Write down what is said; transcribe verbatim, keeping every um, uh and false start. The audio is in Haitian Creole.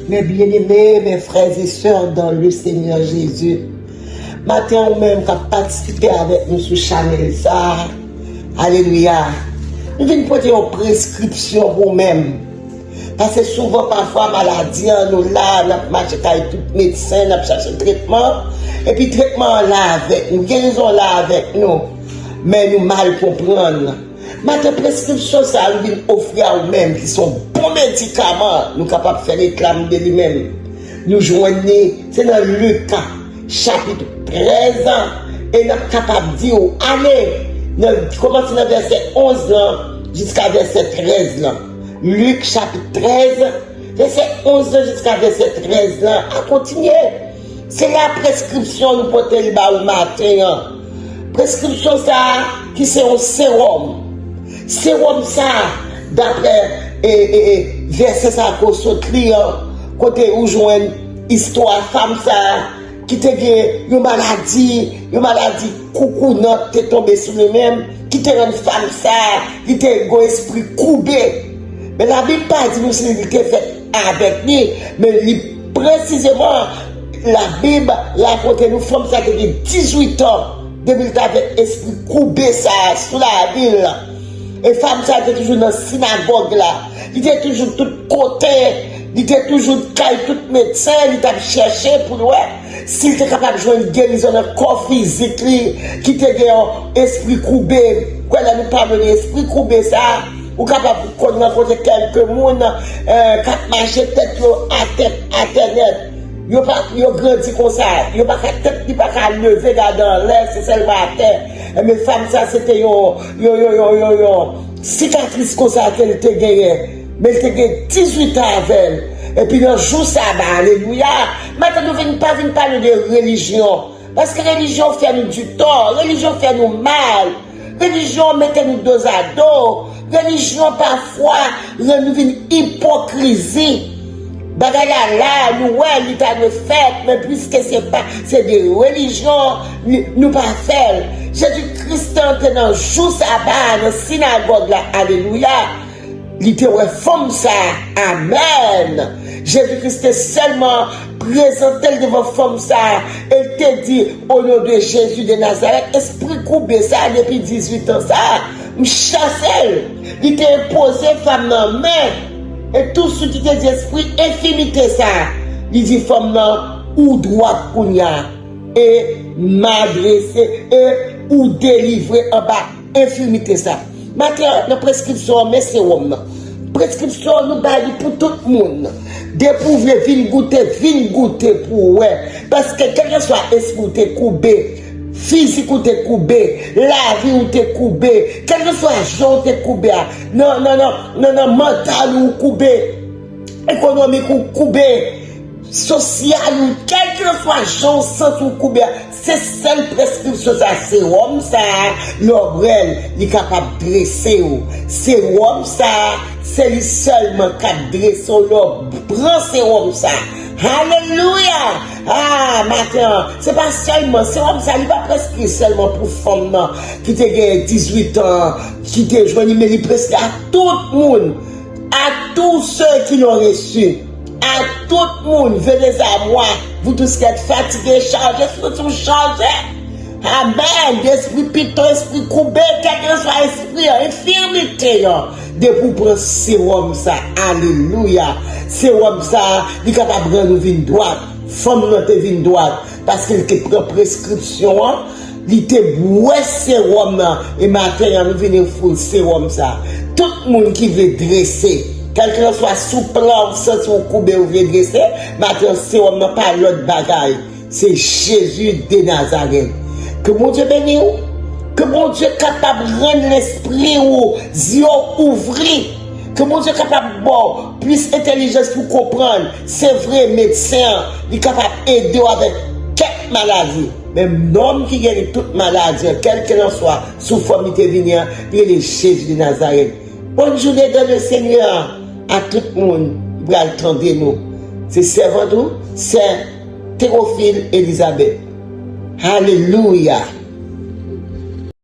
Mes bien-aimés, mes frères et sœurs dans le Seigneur Jésus, maten ou menm k ap patisipe avèk nou sou chanèl sa a, alelouya, nou vin pote yon preskripsyon pou ou menm. Paske souvan, pafwa, maladi an, nou la, n ap mache kay tout medsen, n ap chache tretman, epi tretman an la avèk nou, gerizon an la avèk nou, men nou mal konprann. Maten preskripsyon sa a, nou vin ofri a ou menm, ki se yon bon medikaman, nou kapab fè reklam de li menm. Nou jwenn li, se nan Lik, chapit trèz, e n ap kapab di w, ale, nan, kòmanse nan vèsè onz lan, jiska vèsè trèz lan. Lik, chapit trèz, vèsè onz lan jiska vèsè trèz lan, a kontinye. Se la preskripsyon nou pote l ba ou maten an. Preskripsyon sa a, ki se yon sewòm. Sewòm sa a, daprè, e, e, e, vèsè sa a ke w sot li an, kote ou jwenn istwa fanm sa a, ki te gen yon maladi, yon maladi koukounant te tonbe sou li menm, ki te rann fanm sa a, li te gen yon espri koube. Men Labib pa di nou si li te fèt avèk li, men li presizeman, Labib rakonte nou fanm sa a te gen dizuit an, depi li t avèk espri koube sa a sou lavi l. E fanm sa a te toujou nan sinagòg la. Li te toujou tout kote. Li te toujou kay tout medsen. Li t ap chèche pou l wè si l te kapab jwenn gerizon nan kò fizik li, ki te gen yon espri koube. Kwè lè nou pale de espri koube sa a, ou kapab konn rankontre kèlke moun, eh, k ap mache tèt yo atè, atè nèt. Yo pa, yo grandi konsa. Yo pa ka, tèt li pa ka leve gade anlè, se sèlman atè. Enben, fanm sa, se te yon, yon, yon, yon, yon, yon sikatris konsa ke l te genyen. Men l te gen dizuit an avè l. Epi nan jou saba, alelouya, maten nou vin, pa vin pale de relijyon. Paske relijyon fè nou di tò, relijyon fè nou mal. Relijyon mete nou dozado. Relijyon pafwa rann nou vin ipokrizi. Bagay la la, nou wè li ta dwe fèt, men piske se pa, se de relijyon, nou, nou pa fè l. Jezi Kris te antre nan jou saba a, nan sinagòg la, alelouya. Li te wè fanm sa a. Amèn. Jezi Kris te sèlman prezante l devan fanm sa a, e l te di, "O non de Jezi de Nazarèt, espri koube sa a depi dizuit an sa a, m chase l." Li te enpoze fanm nan men, e touswit li te di espri enfimite sa a, li di fanm nan, "Ou dwat kounye a, e m adrese, e ou delivre anba enfimite sa a." Maten an, nan preskripsyon an, men sewòm nan. Preskripsyon an, nou bay li pou tout moun. Depi w vle vin goute, vin goute pou w wè. Paske kèlkeswa espri w te koube, fizik ou te koube, lavi w te koube, kèlkeswa jan w te koube a, nan, nan, nan, nan, nan mantal ou koube, ekonomik ou koube, sosyal ou, kèlkeswa jan w santi w koube a, se sèl preskripsyon sa, sewòm sa, lè w bwè l, li kapab drese w. Sewòm sa, se li sèlman k ap drese w lè w pran sewòm sa. Alelouya! Ah, maten an, se pa sèlman, sewòm sa, li pa preskri sèlman pou fanm nan ki te gen dizuit an, ki te jwenn li, men li preskri a tout moun. À tous ceux qui l'ont reçu, à tout moun, venez à moi, vous tous qui êtes fatigués, chargés, sou sou chaje. Amèn. Espri piton, espri koube, kèlkeswa espri an, enfimite an, depi w pran sewòm sa, alelouya. Sewòm sa, li kapab rann ou vin dwat. Fanm nan te vin dwat, paske l te pran preskripsyon an, li te bwè sewòm nan, e maten an, nou vin ofri w sewòm sa. Tout moun ki vle drese, kèlkeswa sou plan ou santi w koube, ou vle drese, maten an, sewòm nan pa lòt bagay. Se Jezi de Nazarèt. Ke Bondye beni w. Ke Bondye kapab rann lespri w, zye w ouvri. Ke Bondye kapab ba w plis entèlijans pou w konprann. Se vre, medsen an, li kapab ede w avèk kèk maladi. Men nonm ki geri tout maladi an, kèlkelanswa sou fòm li te vini an, li rele Jezi de Nazarèt. Bòn jounen dans le Seigneur a tout moun ki pral tande nou. Se sèvant ou, sè Théophile Elizabeth. Alelouya!